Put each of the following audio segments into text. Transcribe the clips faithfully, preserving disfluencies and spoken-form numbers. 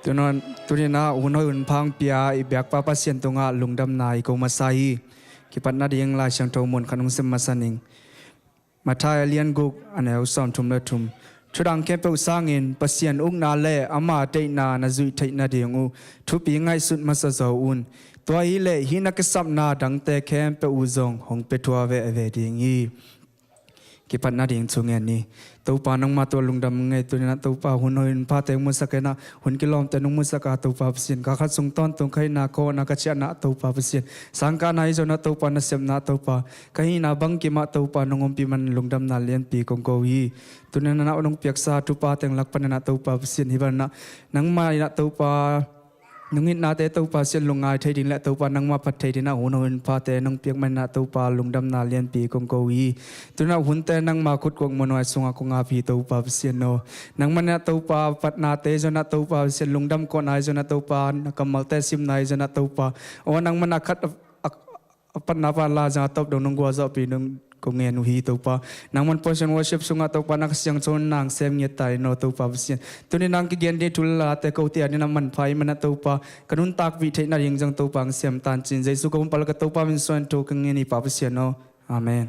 Tuni-in ah hun hoih hun pha hong pia i biakpa Pasian tungah lungdamna i ko masa hi. Kipat nading Lai Siangtho mun khat hong sim masa ning. Matthai a lian guk, a neu sawmthum le thum. Thudang khempeuh sangin Pasian ukna le ama deihna na zuih theih nading uh thupi ngaihsut masa zaw un. Tua hileh hih na kisapna dangte khempeuh uh zong hong pia thua veve ding hi. Kipat nading thu ngen ni. Topa, nangmah tungah lungdam ing ei. Tuni-in ah Topa, hun hoih hun phate hong musak in ah, hun kilawmte nong musak a, Topa Pasian, ka khat sung tawntung ka hihna, ka hawhna, ka ciahna, Topa Pasian, sangkahna hi zongin ah Topa, na sepna, Topa, ka hihna bangkim ah Topa nong ompih man lungdamna lianpi kong ko hi. Tuni-in ah nong piaksa thupha teng lak panin ah Topa Pasian, hih bangin ah nangmah in ah Topa, nong itnate Topa Pasian lungngai thei ding le Topa nangmah phat thei dingin ah hun hoih hun phate nong piak manin ah Topa, lungdamna lianpi kong ko hi. Tuni-in ah hunte nangmah khut kong muanhuai sungah kong ap hi Topa Pasian aw. Nangmah in ah Topa, phatnate zongin ah Topa Pasian, lungdam kawhna hi zongin ah Topa, na kammalte simna hi zongin ah Topa, aw, nangmah in ah khat a, a, a phatna pan la zong a tawp dong nong gualzawhpih nong ko ngen uh hi Topa. Nangmah in praise and worship sungah Topa, na Kha Siangtho in nang sem ngiat ta in aw Topa Pasian. Tuni-in nang kigen ding thu le late kote adingin ah manpha ahih manin ah Topa, ka nuntakpih theih nading zong Topa hong sem ta in ci-in Jesu ka hon pah le ka Topa min suang in thu ka ngen hi Pa Pasian aw. Amen.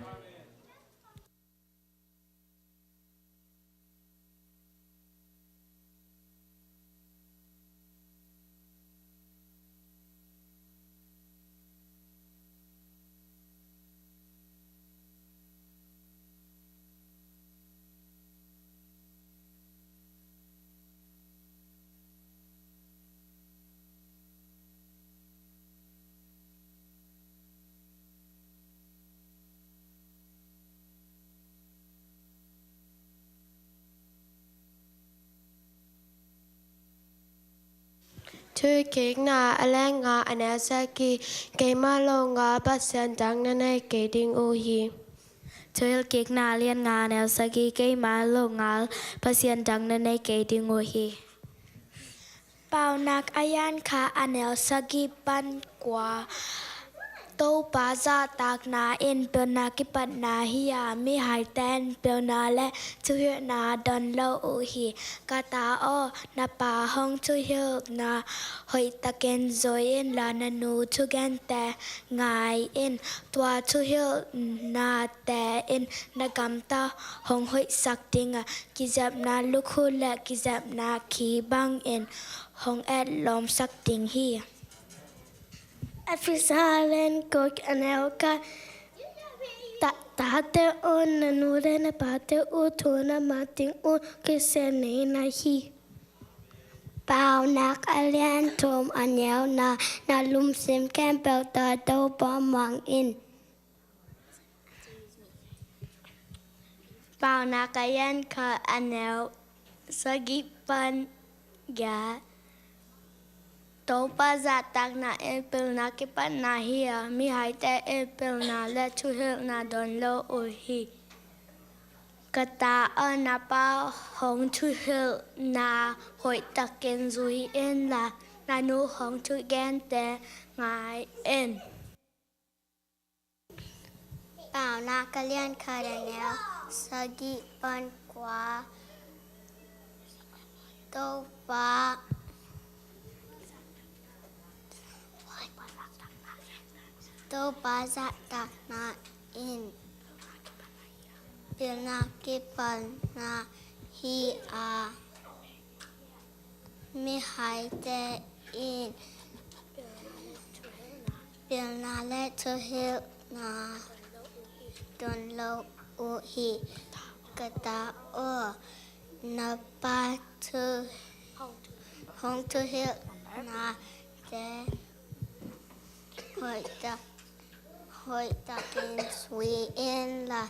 Thuhilhkikna a lian nga, a neu sagih. Keima lo ngal Pasian dang na nei kei ding uh hi. Thuhilhkikna a lian nga, a neu sagih. Keima lo ngal Pasian dang na nei kei ding uh hi. Paunak a lian khat, a neu sagih pan kua. Topa zahtakna in pilna kipatna hi a, mihaite in pilna le thuhilhna don lo uh hi. Ka ta aw, na pa hong thuhilhna hoihtakin zui inla, na nu thugente ngai in. Tua thuhilhnate in na gamtat hong hoihsak ding a, kizepna lukhu le kizepna khi bangin hong etlawmsak ding hi. Efesa a lian guk, a neu khat. Ta, tate aw, na nu le na pate uh thu na mat ding un kisem ni na hi. Paunak a lian thum, a neu nga, na lungsim khempeuh tawh Topa muang in. Paunak a lian khat, a neu sagih pan giat. Topa zahtakna in pilna kipatna hi a, mihaite in pilna le thuhilhna don lo uh hi. Ka ta aw, na pa hong thuhilhna hoihtakin zui inla, na nu hong thugente ngai in. Paunak a lian khat, a neu sagih pan kua. Topa, Topa zahtakna in pilna kipatna hi a, mihaite in pilna le thuhilhna don lo uh hi. Ka ta aw, na pa thu, hong thuhilhnate hoihtak, hoihtakin zui inla,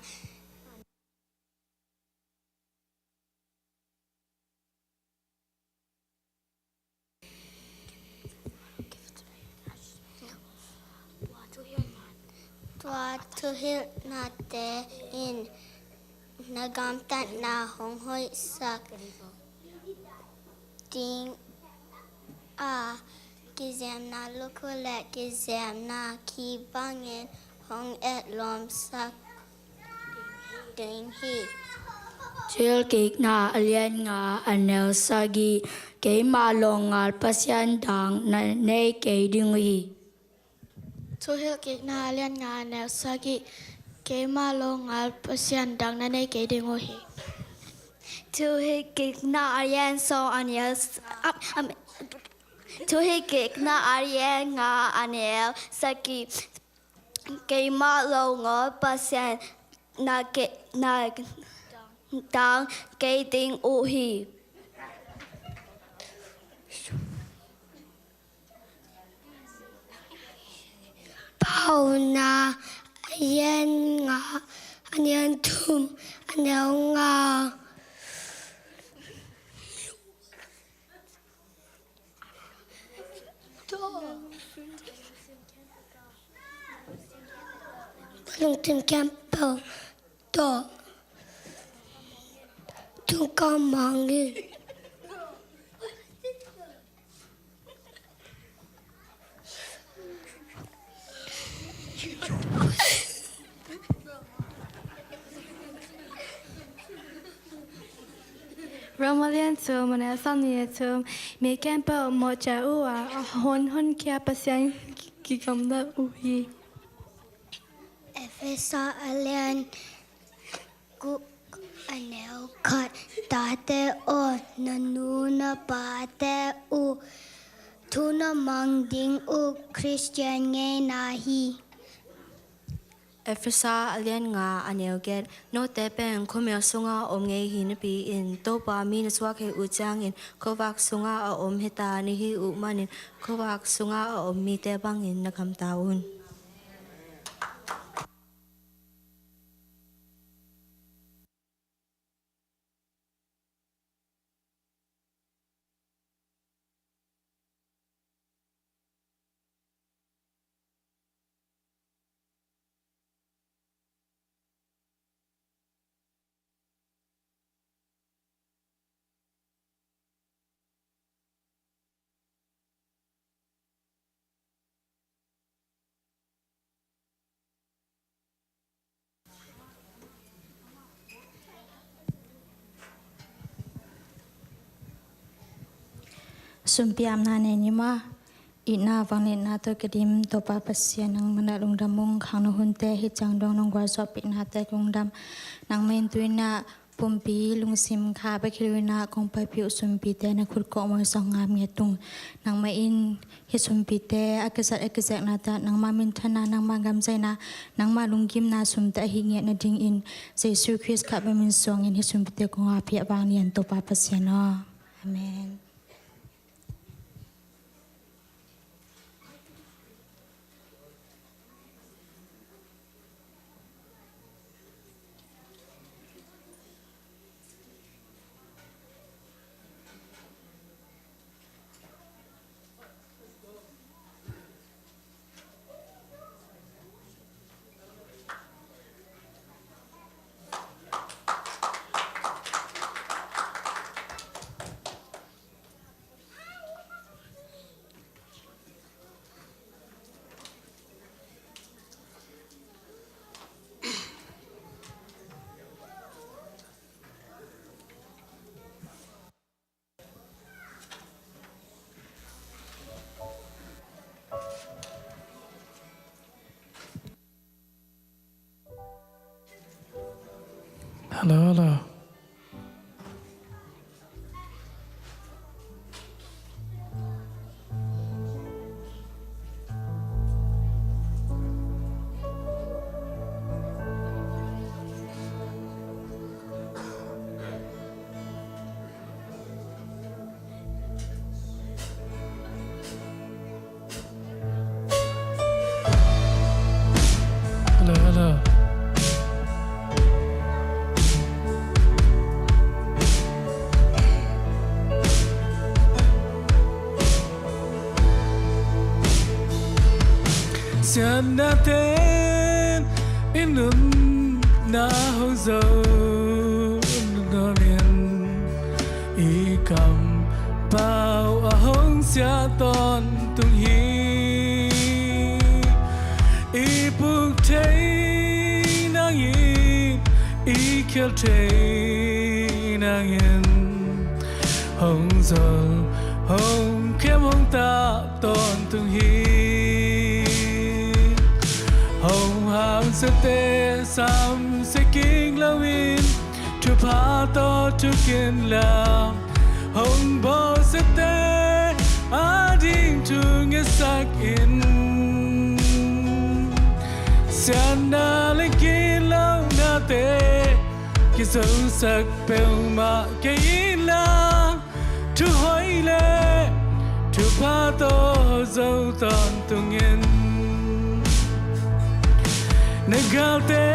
tua thuhilhnate in na gamtatna hong hoihsak ding a, kizepna lukhu le kizepna khi bangin hong etlawmsak ding hi. Thuhilhkikna a lian nga a neu sagih. Keima lo ngal Pasian dang na nei kei ding uh hi. Thuhilhkikna a lian nga a neu sagih. Keima lo ngal Pasian dang na nei kei ding uh hi. Thuhilhkikna a lian sawm a neu s-, a, a, Thuhilhkikna a lian nga a neu sagih. Keima lo ngal Pasian na ke, na dang kei ding uh hi. Paunak a lian nga a neu thum a neu nga. Lungtang khempeuh tawh tungka mang in. Roma lian thum a neu sawmnih le thum. Mi khempeuh mawhchiat uh a, a hon honkhia Pasian kigamla uh hi. Efesa a lian guk a neu khat. Tate aw, na nu na pate uh thu na mang ding uh Khristian ngeina hi. Efesa a lian nga a neu giat. Note pen khuamial sunga om ngei hi napi-in, Topa mi na suak khit uh ciangin khuavak sunga a om hi ta na hi uh manin, khuavak sunga a om mite bangin na gamta un. Sumpiamna nei ni maw. Itna vangliatna tawh kidim Topa Pasian, nangmah na lungdam ung. Khang na hunte hi ciang dong nong gualzawhpih nate lungdam. Nangmah in tu-in ah pumpi lungsim kha bek hi lo-in ah kong paipih uh sumpite na khut kawhmuan sawng ngam ngiat ung. Nangmah in hih sumpite a kizat a kizeknate ah nangmah minthanna, nangmah gamzaihna, nangmah lunggimna sumte ahi ngiat nadingin Jesu Khrist khat bek min suangin hih sumpite kong apih a vanglian Topa Pasian aw. Amen. Hello, hello. Hello, hello. Siatnate'n i nunna hong zo nuam in, i kampau a hong siat tawntung hi. I puk thei nang in, i khial thei Sol hong khem hong tah tawntung hi. Hong hamsiate samsia kik loin thupha tawh thuk inla, hong bawlsiate ading thu ngetsak in. Siatna le ginlohnate kizosak peuhmah kei inla, thuhoih le thupha tawh zo tawntung in. Na galte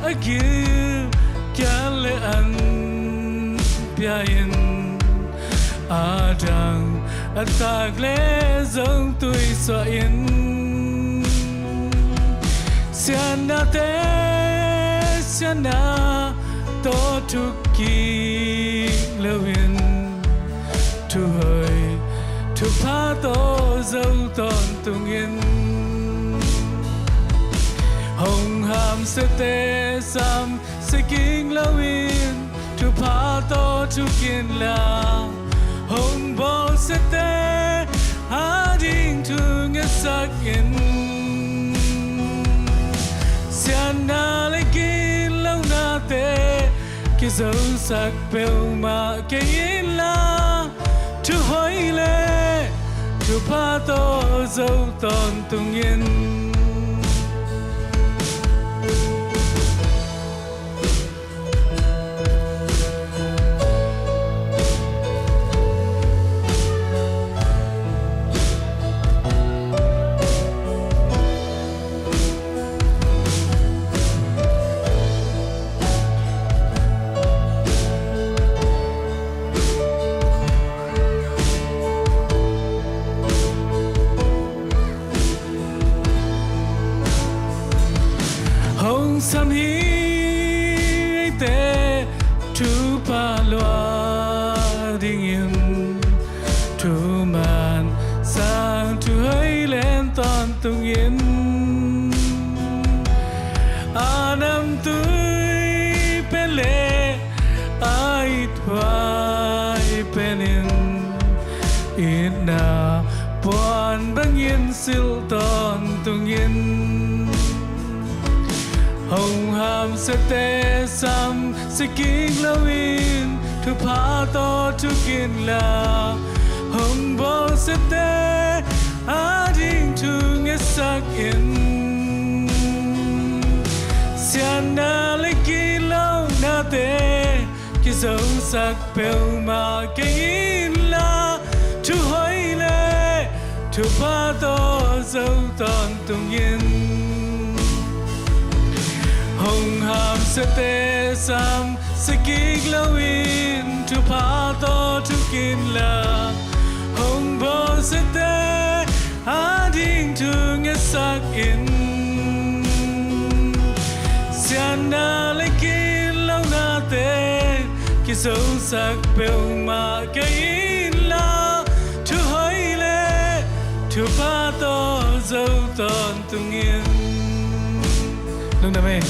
a gil kial le an pia in, a dang a tak le zong tuisuah in. Siatnate siatna tawh thuk kik loin, thuhoih thupha tawh zo tawntung in. Hong hamsiate samsia kik loin thupha tawh thuk inla, hong bawlsiate ading thu ngetsak in. Siatna le ginlohnate kizosak peuhmah kei inla, thuhoih le thupha tawh zo tawntung in. Hong sam hi eite thupha lua dingin, thuman sang thuhoih len tawntung in. A namtui pen le a ithuai pen in, itna puan bangin silh tawntung in. Hong hamsiate samsia kik loin thupha tawh thuk inla, hong bawlsiate ading thu ngetsak in. Siatna le ginlohnate kizosak peuhmah kei inla, thuhoih le thupha tawh zo tawntung in. Hong hamsiate samsia kik loin thupha tawh thuk inla, hong bawlsiate ading thu ngetsak in. Siatna le ginlohnate kizosak peuhmah kei inla, thuhoih le thupha tawh zo tawntung in. Lungdam ei.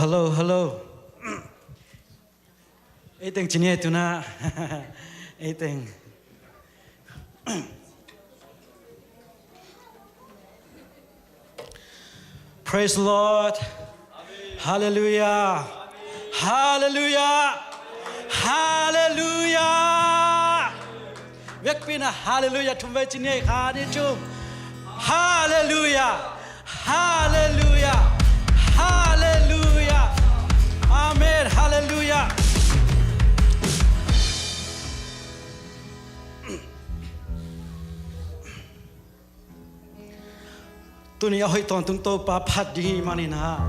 Hello, hello. Ei teng ci ni ei tuna. Ei teng. Praise the Lord. Hallelujah. Hallelujah. Hallelujah. Vekpi-in ah hallelujah thum vei ci ni ei, khat, nih, thum. Hallelujah. Hallelujah. Hallelujah. Amen. Hallelujah. Tuni a hoih tawntung Topa phat ding hi manin ah,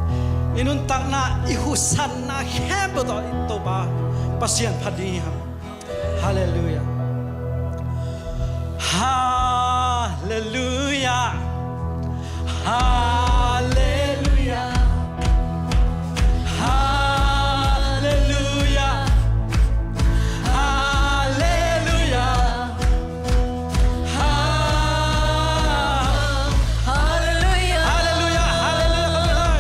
i nuntakna, i huhsanna khempeuh tawh Topa Pasian phat ding hi hang. Hallelujah. Hallelujah. Hallelujah. Hallelujah. Hallelujah. Hallelujah. Hallelujah. Hallelujah.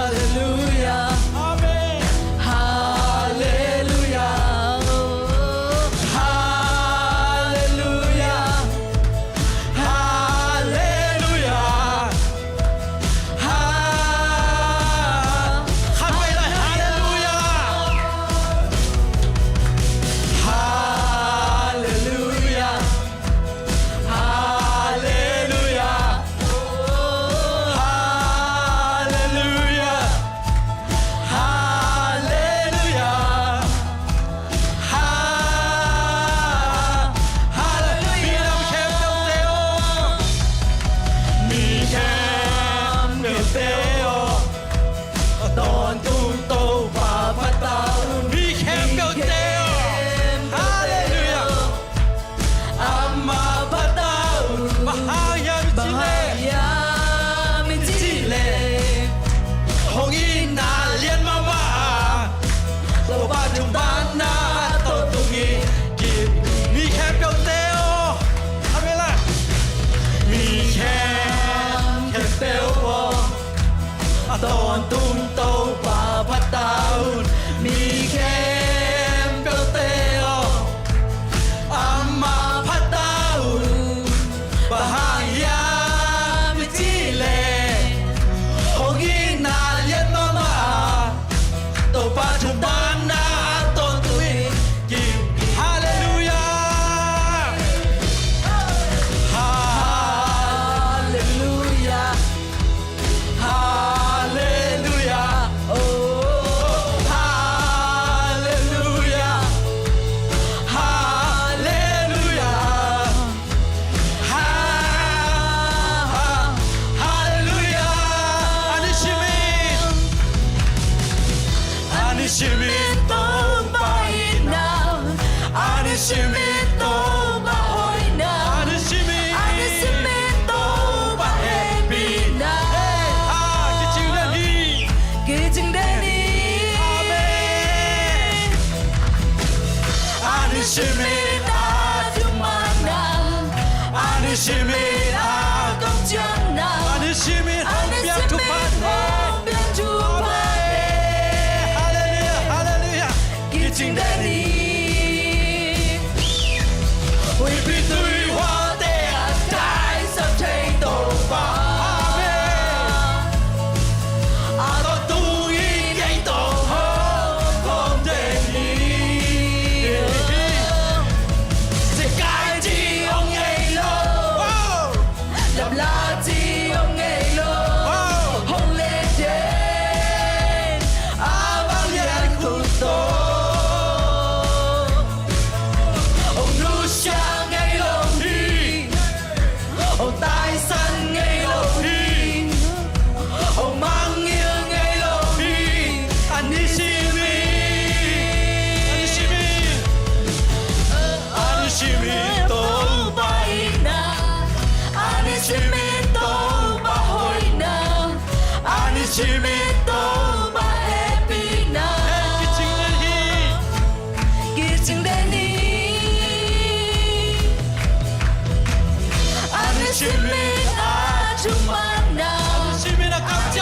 Hallelujah. Amen. Hallelujah. Hallelujah. Hallelujah. Ha-, khat vei lai. Hallelujah. Hallelujah. Hallelujah. Hallelujah. Hallelujah. Ha-, hallelujah. Mi khempeuh te aw, tawntung Topa phat ta un. Mi khempeuh te aw. Hallelujah. Amah phat ta un. Bang hang hiam i cih leh, bang hang hiam i cih leh, hong itna lian mahmah a, Topa thupha na a tawntung hi. Mi khempeuh te aw. Amen la. Mi khempeuh aw, a tawntung Topa phat ta un. Mi khempeuh te aw, amah phat ta un. Bang hang hiam i cih leh, hong itna lian mahmah a, Topa thupha na a tawntung hi. Hallelujah. Hallelujah. Hallelujah. Oh, hallelujah. Hallelujah. Ha-, ha-, hallelujah. An i sim in. An i sim in Topa itna. An i sim in Topa hoihna. An i sim in. An i sim in Topa hehpihna. Hei, ha, kicing den hi. Kicing den hi. Amen. An i sim in a thumanna. An i sim in a kamciamna. An i sim in hong piak thupha te. Hong piak thupha te. Hallelujah, hallelujah. Kicing den hi. Huipi tui huate a taisan thei Topa. Amen. A tawntung in kei tawh hong khawm den hi. Sikai ci hong ngei lo. Wow. Lamla ci hong ngei lo. Wow. Hong len den a bang lian khut tawh. Hong nusia ngei lo hi. Hong taisan ngei lo hi. Hong mangngilh ngei lo hi. An i sim in. An i sim in. An i sim in Topa itna. An i sim in Topa hoihna. An i sim in Topa hehpihna. Hei, kicing den hi. Kicing den hi. An i sim in a thumanna. An i sim in a kamciamna.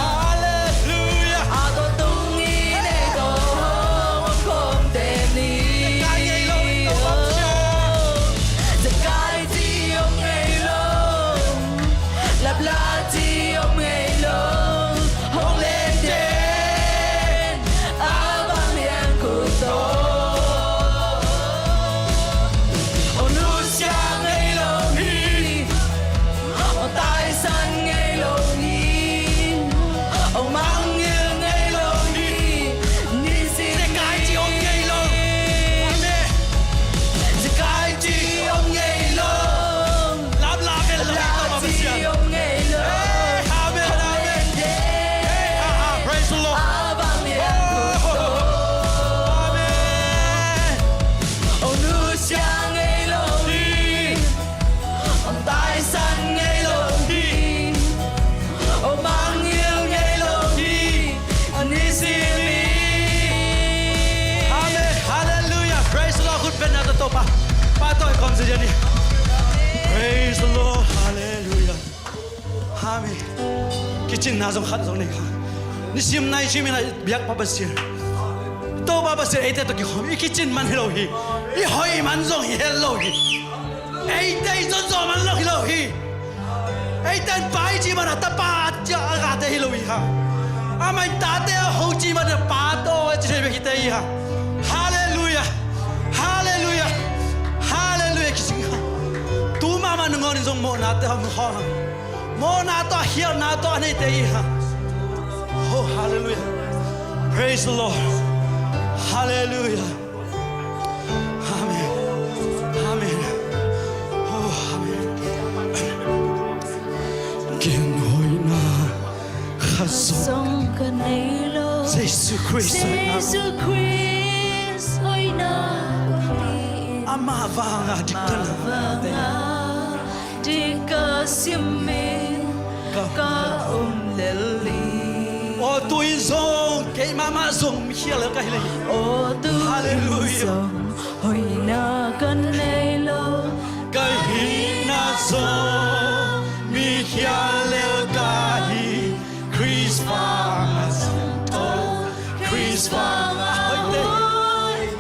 Halleluia. A tua tungin ei tawh hong om khawm den ni. Zekai ngei lo, Zekai ci om ngei lo. Lapla ci om ngei lo. Hong len den a vang lian khut tawh. Hong nusia ngei lo hi. Hong taisan ngei lo hi. Hong mangngilh ngei lo hi. Nisim Zekai ci om ngei lo. Amen. Zekai ci om ngei lo. Lapla ci om ngei lo. Hey, amen, amen. Hey, ha, ha, praise the Lord. Oh, amen. Hong nusia ngei lo hi. Hong taisan ngei lo hi. Hong mangngilh ngei lo hi. Nisim i. Amen. Halleluia. Praise the Lord. Khut beng na tawh Topa. Pa tawh i kawm sia ni. Praise the Lord. Halleluia. Amen. Kicinna zong khat zong nei kha. Nisim nai ci mi nai biak pa Pasian. Topa Pasian eite tawh kikhawm i kicin man hi lo hi. I hoih man zong hi het lo hi. Eite i zotzaw man lo hi lo hi. Eite in pa i ci man a tapa a gate hi lo hi hang. Amah in tate a ho ci man a pa tawh a ci thei bek hi te hi hang. Halleluia. Halleluia. Halleluia. Kicing hang. Tu mahmah nangawn in zong mawhnate hong khawng hang. Mawhna tawh, khialhna tawh a neite hi hang. Oh, halleluia. Praise the Lord. Halleluia. Amen. Amen. Oh, amen. Ken hoihna khat zong ka nei lo. Jesu Khrist hoihna. Jesu Khrist hoihna ka nei. Amah vanga dik ka na. Amah vanga dik ka simin ka om lel hi. Aw, tu-in zong keimah mah zong mikhial lel ka hi lel hi. Aw, tu-in zong hoihna ka nei lo. Ka hihna zong mikhial lel ka hi. Khrist vanga siangtho, Khrist vanga hoih.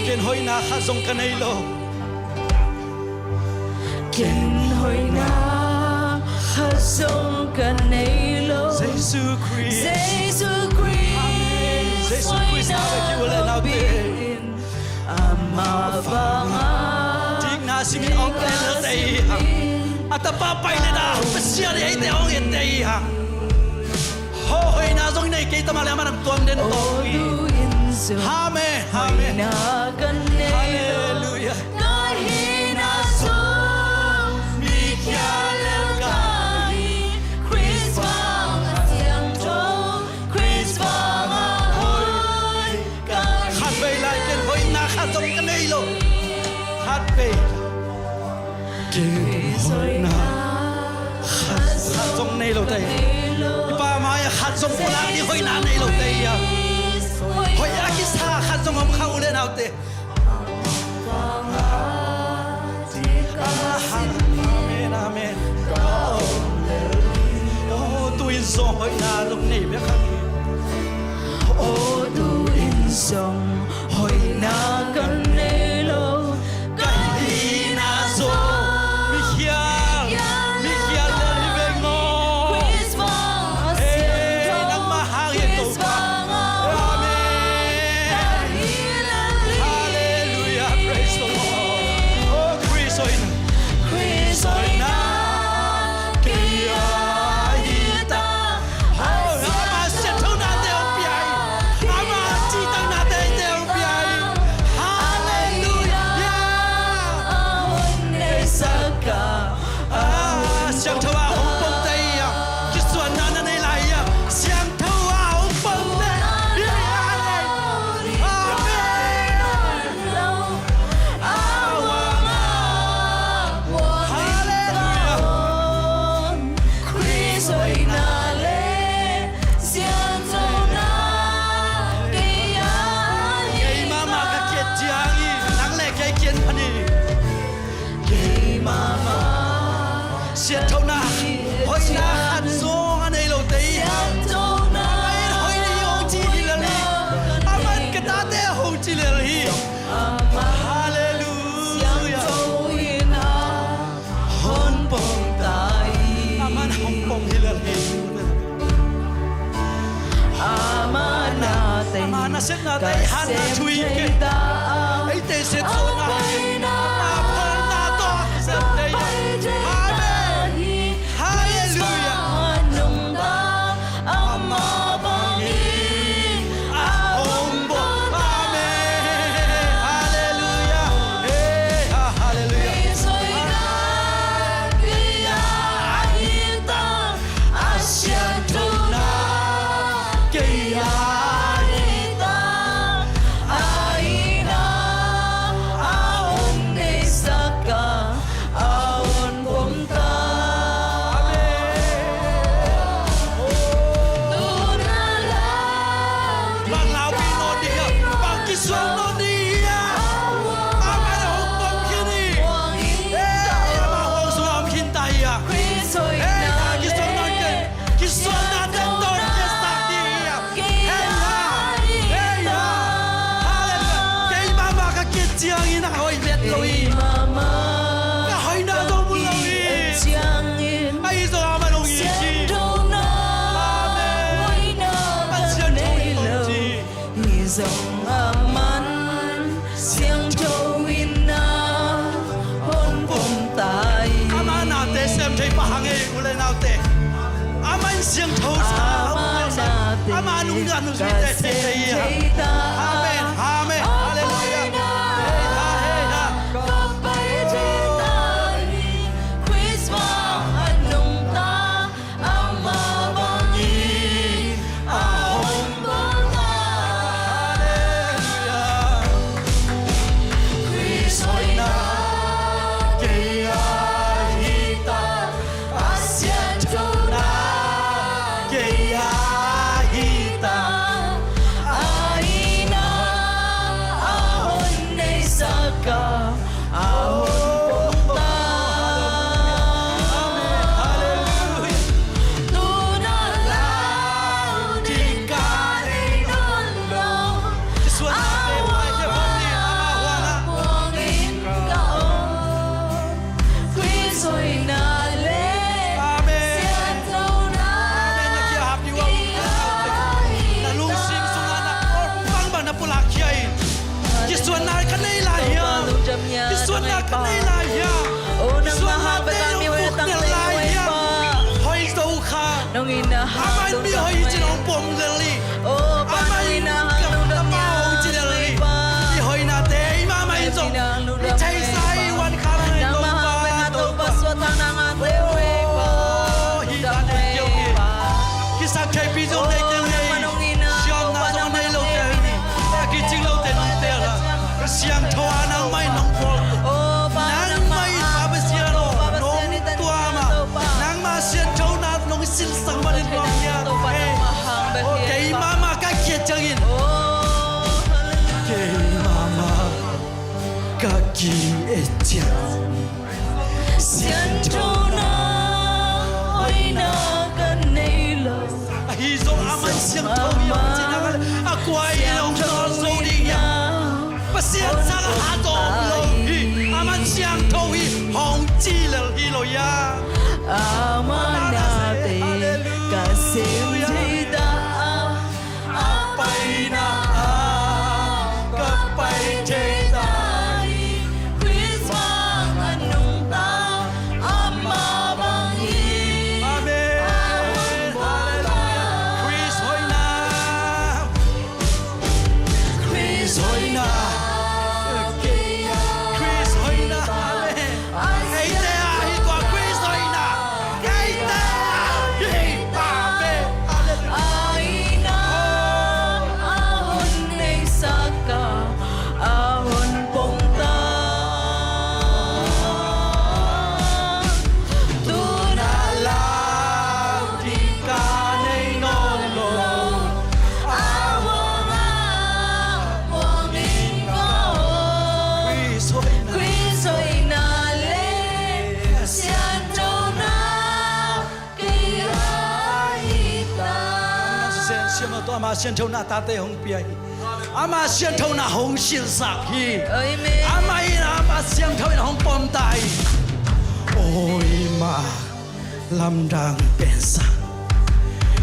Ken hoihna khat zong ka nei lo. Ken hoihna khat zong ka nei lo. Jesu Khrist. Jesu Khrist. Amen. Jesu Khrist hoihna a ki u le nau te. Amah vanga dikna simin hong en te hi hang. A tapa pai le da Pasian eite hong en te hi hang. Hoihna zong nei kei ta mah le amah nang tuam den tawh hi. Amen. Amen. Halleluia. Ka hihna zong mikhial lel ka hi. Khrist vanga siangtho, Khrist vanga hoih. Khat vei lai ken hoihna khat zong ka nei lo. Khat vei. Ken hoihna khat, khat zong nei lo te. I Pa mai-ah khat zong pulak ding hoihna nei lo te hi a. Hoih a kisa khat zong om kha u le nau te. Amen, amen. Oh, tu-in zong hoihna zong nei bek kha. Oh, tu-in zong hoihna ka nei lo. Ka hihna zong mikhial, mikhial lel hi veng aw. Khrist vanga siangtho, nangmah hang hi Topa. Amen. Halleluia. Praise the Lord. Oh, Khrist hoihna. Khrist hoihna. Kei a hi ta. Oh, Eite hanna thu hi kei. Eite siatna hi. Ama phalna tawh kisem thei hi. Amen. Halleluiah. Ama bangin a hong pom. Amen. Halleluiah. Hey, ha, halleluiah. Kei a hi ta, a siangthona kei a hi ta, a hihna a hong neihsak a, a hong pom ta. Amen. Tuna lau bang laupi nawn ding hiam? Bang kisuang nawn ding hiam? Amen. Hong pom khin hi. Hey, amah huang sungah om khin ta hi a. Hey, kisuang nawn kei. Kisuanna teng tawh kiasak ding hiam? Hei ha, hei ha. Halleluiah. Kei mahmah ka kiat ciangin a hoih vet lo hi. Ka hoihna zong mu lo hi. Ahi zong a man hong it hi. Amen. A siangtho in hong ci. Hi zong a man siangtho in a hong pom ta hi. Ama nate sem thei pah hang ei, u le naute. Ama in siangtho sa, ama nate, ama nungak nungzuite sem thei hi. Amen, amen, halleluiah. Hei ha, hei ha. Ka pai thei ta hi, Christmas a nungta. Ama bangin a hong pom ta. Halleluiah. Khrist hoihna kei a hi ta, a sianthona kei a hi ta, a hihna a hong neihsak a, a hong pom ta. Amen. Halleluiah. Tuna lau ding ka nei nawn lo. Kisuanna te pai khia bang ni, ama huang ah. Huang in ka om. Khrist hoihna le sianthona. Amen. Na kiang hap ding uh a, na lungsim sungah na kawl bangbang na pulak khia in. Kisuanna ka nei lai hiam? Kisuanna ka nei lai hiam? Kisuanna te zong kuk nel lai hiam? Hoih zo kha. Amah in mi hoih hi ci-in hong pom lel hi. Amah in ka, ka pa hong ci lel hi. I hoihnate ei mahmah in zong i theisa hi, wan kha lai Topa, Topa. Aw, hih dan nei kei hi. Kisap theipi zong nei kei hi. Siamna zong nei lo kei hi. Ka kicing lote nong teel a, ka siangtho a nangmah in nong phual. Nangmah in Pa Pasian aw, nong tuam a, nangmah sianthona nong silsak manin nong ngiat. Aw, kei mahmah ka kiat ciangin, kei mahmah ka kiat ciang, sianthona hoihna ka nei lo. Ahi zong a man siangtho hi hong ci nak leh a kua in hong tawlzo ding hiam? Pasian sang a hat om lo hi. A man siangtho hi hong ci lel hi lo hiam? Ama nate ka sem thei ta a, a paina ah ka pai thei ta hi. Christmas a nungta ama bang hi. Amen. Halleluiah. Khrist hoihna. Khrist hoihna. Khrist hoihna. Amen. Eite a hi tua Khrist hoihna. Eite a hi pa pen. Halleluiah. Aina a hon neihsak a, a hon pom ta. Tuna lau ding ka nei nawn lo. A huang a huang in ka om. Khrist hoihna le sianthona kei a hi ta. Sian, sian, ama sianthona tate hong pia hi. Ama sianthona hong silsak hi. Amen. Amah in ama siangtho in hong pom ta hi. Oi mah lamdang pen sang.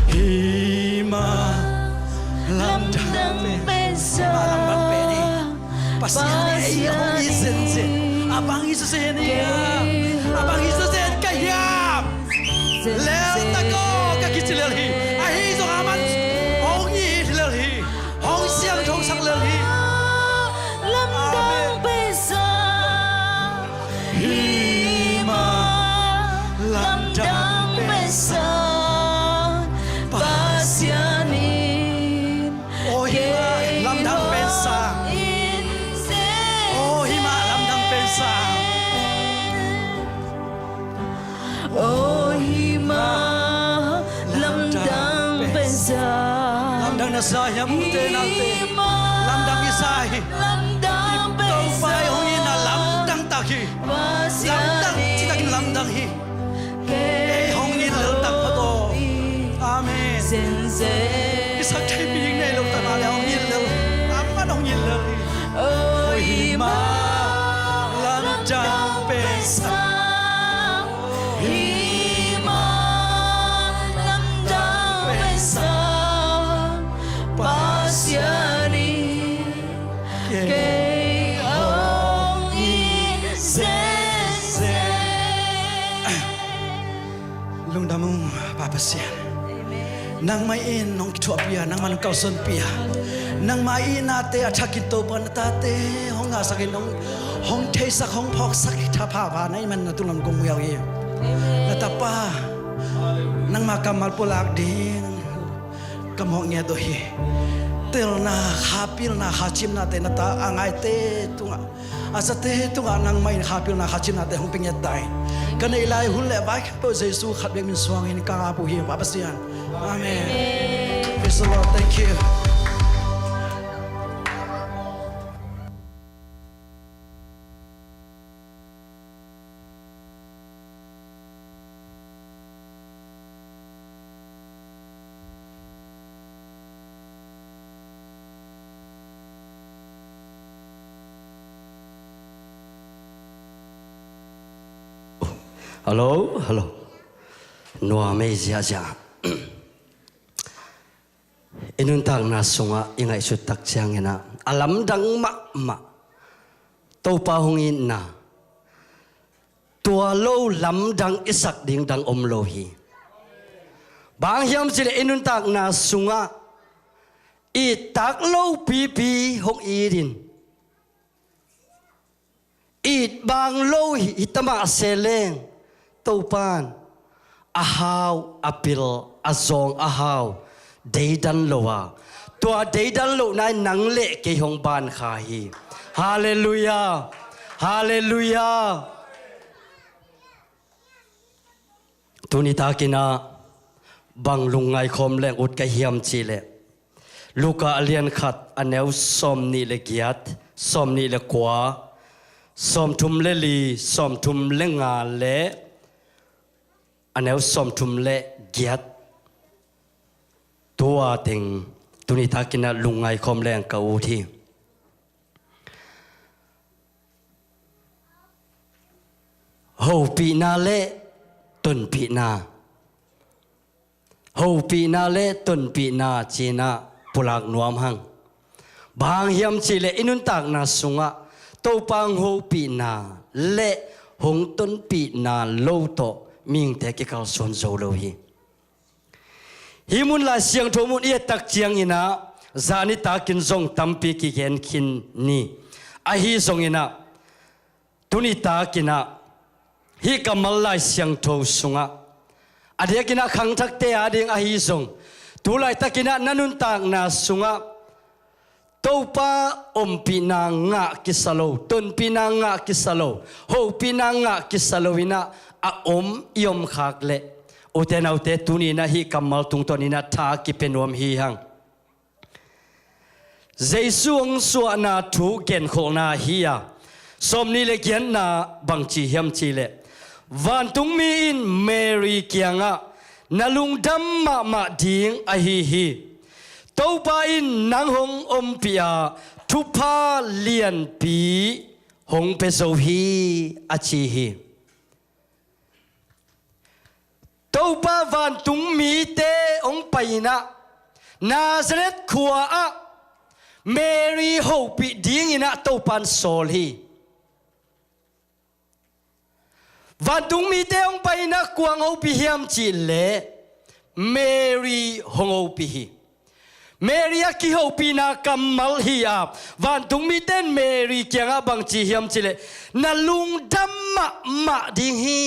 Hi mah lamdang pen Pasian in ei hong it zenzen. A bang hi zenzen hiam? A bang hi zenzen ka hiam? Leltak aw ka kici lel hi. Ahi zong aman hong it lel hi. Hong siangthosak lel hi. Lamdang pesa. Hi mah lamdang pesa. Pasian in Aw hi mah lamdang pen sang. Aw hi mah lamdang pen sang. Aw hi mah lamdang pen sang. Lamdang na sa hiam ute naute? Lamdang i sa hi. Lamdang pen sang. Topa i hong itna lamdang tak hi. Lamdang, citakin lamdang hi. Ei hong it lel tak mah tawh. Amen. Kisak thei pi ding nei lo tak mah leh hong it lel. Amah hong it lel hi. Aw hi mah lamdang pen sang. Hi mah lamdang pen sang. Pasian in kei hong it zenzen. Lungdam ung Pa Pasian. Amen. Nangmah in nong kithuahpih a, nangmah nong kalsuanpih a, nangmah i itnate a thakin Topa na tate hong ngahsakin hong, hong theisak hong phawksak hi. Tha pha pha na i man na tunglam kong uh hi. Amen. Na tapa nangmah kammal pulak ding ka mawh ngiat uh hi. Telna, kha pilna, kha cimnate na ta a ngaite tungah, a zate tungah nangmah in kha pilna, kha cimnate hong pia ngiat ta in. Ka neih lai hun le vaikhak peuh Jesu khat bek min suangin ka ngap uh hi Pa Pasian. Amen. Praise the Lord. Thank you. Hello, hello. Nuam ei ziahziah. I nuntakna sungah i ngaihsut tak ciangin ah a lamdang mahmah Topa hong itna, tua lo lamdang i sak ding dang om lo hi. Bang hiam cih leh i nuntakna sungah it tak lo pipi hong it in, it bang lo hi, hi ta mah se leng Topa'n a hau, a pil, a zawng, a hau deidan lo a, tua deidan lohna in nang le kei hong ban kha hi. Halleluiah. Halleluiah. Tuni takin ah bang lungngai khawm leng ut ka hiam cih leh, Luka a lian khat, a neu sawmnih le giat, sawmnih le kua, sawmthum le li, sawmthum le nga le a neu sawmthum le giat. Tua teng tuni takin ah lungngai khawm leng ka ut hi. Hopihna le tonpihna. Hopihna le tonpihna ci-in ah pulak nuam hang. Bang hang hiam cih leh i nuntakna sungah Topa hong hopihna le hong tonpihna lo tawh mihingte kikalsuan zo lo hi. Hih mun Lai Siangtho mun i et tak ciangin ah zani takin zong tampi kigen khin ni. Ahi zongin ah tuni takin ah hih kammal Lai Siangtho sungah a diakin ah khangthakte ading ahi zong tu laitakin ah na nuntakna sungah Topa ompihna ngah kisa lo, tonpihna ngah kisa lo, hopihna ngah kisa lo in ah a om i om khak leh, ute naute, tuni in ah hih kammal tungtawn in ah tha kipia nuam hi hang. Jesu hong suahna thu genkholhna hi a, sawmnih le giatna bang ci hiam cih leh, vantungmi in Mary kiangah na lungdam mahmah ding ahi hi. Topa in nang hong ompih a, thupha lianpi hong pia zo hi, a ci hi. Topa vantungmite hong pai in ah Nazareth khua ah Mary hopih dingin ah Topan sawl hi. Vantungmite hong pai in ah kua hong hopih hiam cih leh Mary hong hopih hi. Mary a kihopihna kammal hi a, vantungmite in Mary kiangah bang ci hiam cih leh, na lungdam mahmah ding hi.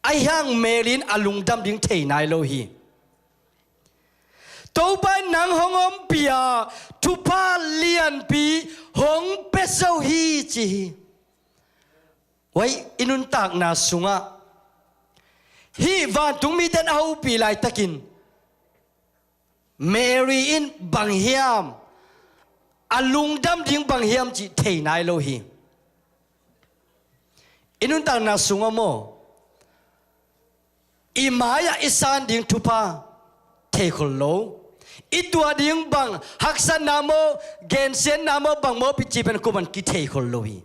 Ahi hang Mary in a lungdam ding thei nai lo hi. Topa in nang hong ompih a, thupha lianpi hong pia zo hi ci hi. Huai i nuntakna sungah hih vantungmite in a hopih laitakin Mary in bang hiam, a lungdam ding bang hiam cih thei nai lo hi. I nuntakna sungah maw, i mai-ah i san ding thupha theikhol lo, i tuah ding bang haksatna maw, gensiatna maw, bang maw, pi cih pen kuaman kitheikhol lo hi.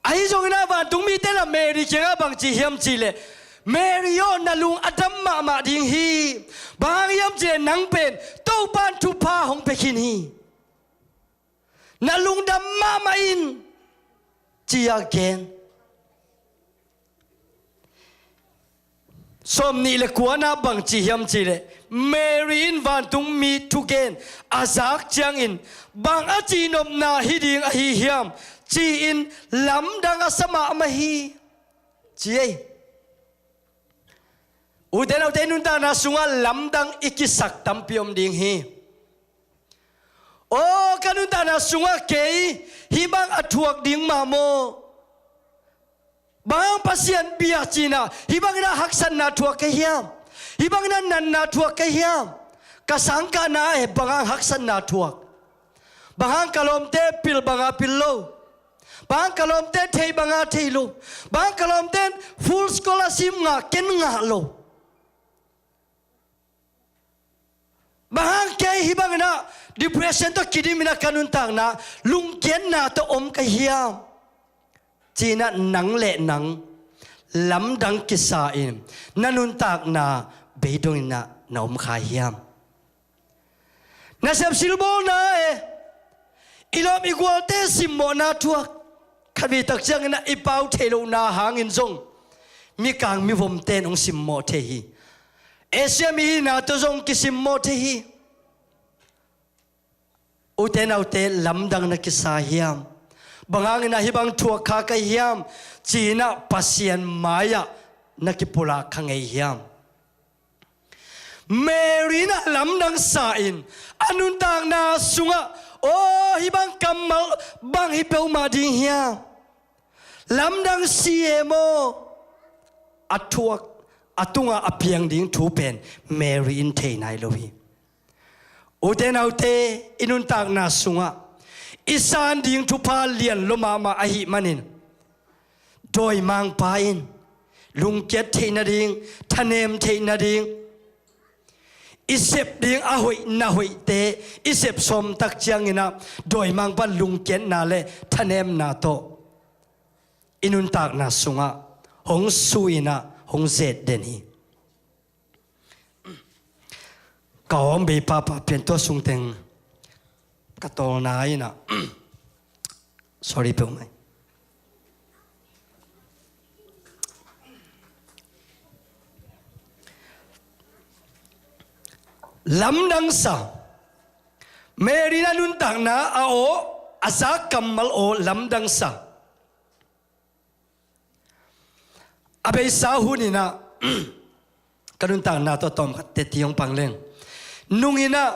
Ahi zongin ah vantungmite in ah Mary kiangah bang ci hiam cih leh, Mary aw, na lung a dam mahmah ding hi. Bang hang hiam cih leh nang pen Topan thupha hong pia khin hi. Na lungdam mahmah in, ci-a gen. Sawmnih le kuana bang ci hiam cih leh, Mary in vantungmi thugen a zak ciangin, bang a cihnopna hi ding ahi hiam, ci-in lamdang a sa mahmah hi, ci ei. Ute naute, nuntakna sungah lamdang i kisak tampi om ding hi. Aw, ka nuntakna sungah kei hih bang a thuak ding mah maw? Bang hang Pasian bia cihna, hih bangin ah haksatna thuak ka hiam? Hih bangin ah natna thuak ka hiam? Ka sangkahna ah bang hang haksatna thuak? Bang hang ka lawmte pil banga pil lo? Bang hang ka lawmte thei banga thei lo? Bang hang ka lawmte in full scholarship ngah, ken ngah lo? Bang hang kei hih bangin ah depression tawh kidim in ah ka nuntakna lungkiatna tawh om ka hiam? Ci-in ah nang le nang lamdang kisa in na nuntakna beidongin ah na om kha hiam? Nasep silbawlna e, i lawm i gualte simmawhna thuak. Khatvei tak ciangin ah i pau theih lohna hangin zong mikang mivomte in hong simmawh thei hi. Asia mihihna tawh zong kisimmawh thei hi. Ute naute, lamdang na kisa hiam? Bang hangin ah hih bang thuak kha ka hiam, ci-in ah Pasian mai-ah na kipulak kha ngei hiam? Mary in ah lamdang sa in a nuntakna sungah, aw, hih bang kammal bang hi peuhmah ding hiam? Lamdang si e maw? A thuak, a tungah a piang ding thu pen Mary in thei nai lo hi. Ute naute, i nuntakna sungah i san ding thupha lian lua mahmah ahih manin, dawimangpa in lungkiat theih nading, thanem theih nading, i sep ding a hoih na hoihte i sep sawm tak ciangin ah dawimangpa in lungkiatna le thanemna tawh i nuntakna sungah hong su in ah hong zet den hi. Ka awng bei papa pian, tua sungteng ka tawlna in ah, sorry peuhmah. Lamdang sa. Mary in a nuntakna a aw, a zak kammal aw, lamdang sa. A beisa hun in ah ka nuntakna tawh tawmkhat teti hong pang leng, nung in ah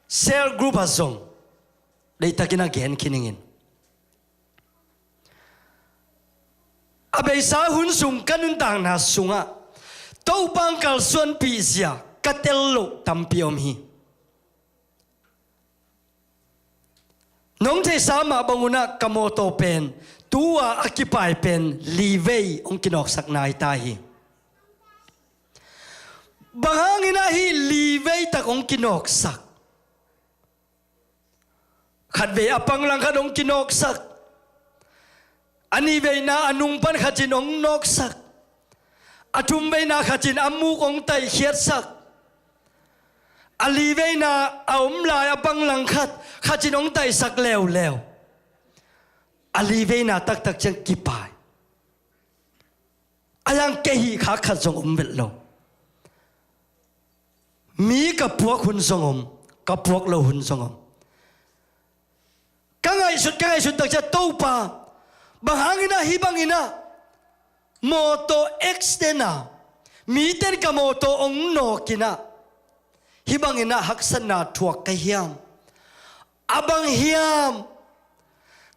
cell group ah zong deihtakin ah gen khin ing in. A beisa hun sung ka nuntakna sungah Topa hong kalsuanpih zia ka tel loh tampi om hi. Nong theihsa mah bang un ah ka mawtaw pen tu-a a kipai pen li vei hong kinawksak nai ta hi. Bang hangin ah hih li vei tak hong kinawksak? Khatvei a pang langkhat hong kinawksak. A nihveina a nung pan khat in hong nawksak. A thumveina khat in a muk hong taihkhiatsak. A li veina a om lai a bang langkhat khat in hong taihsak leuleu. A li veina taktak ciang kipai. A yang kei hih kha khat zong om vet lo. Mi ka puak hun zong om, ka puak lo hun zong om. Ka ngaihsut, ka ngaihsut takcia Topa, bang hangin ah hih bangin ah mawtaw accident a miten ka mawtaw hong nawk in ah hih bangin ah haksatna thuak ka hiam? A bang hiam?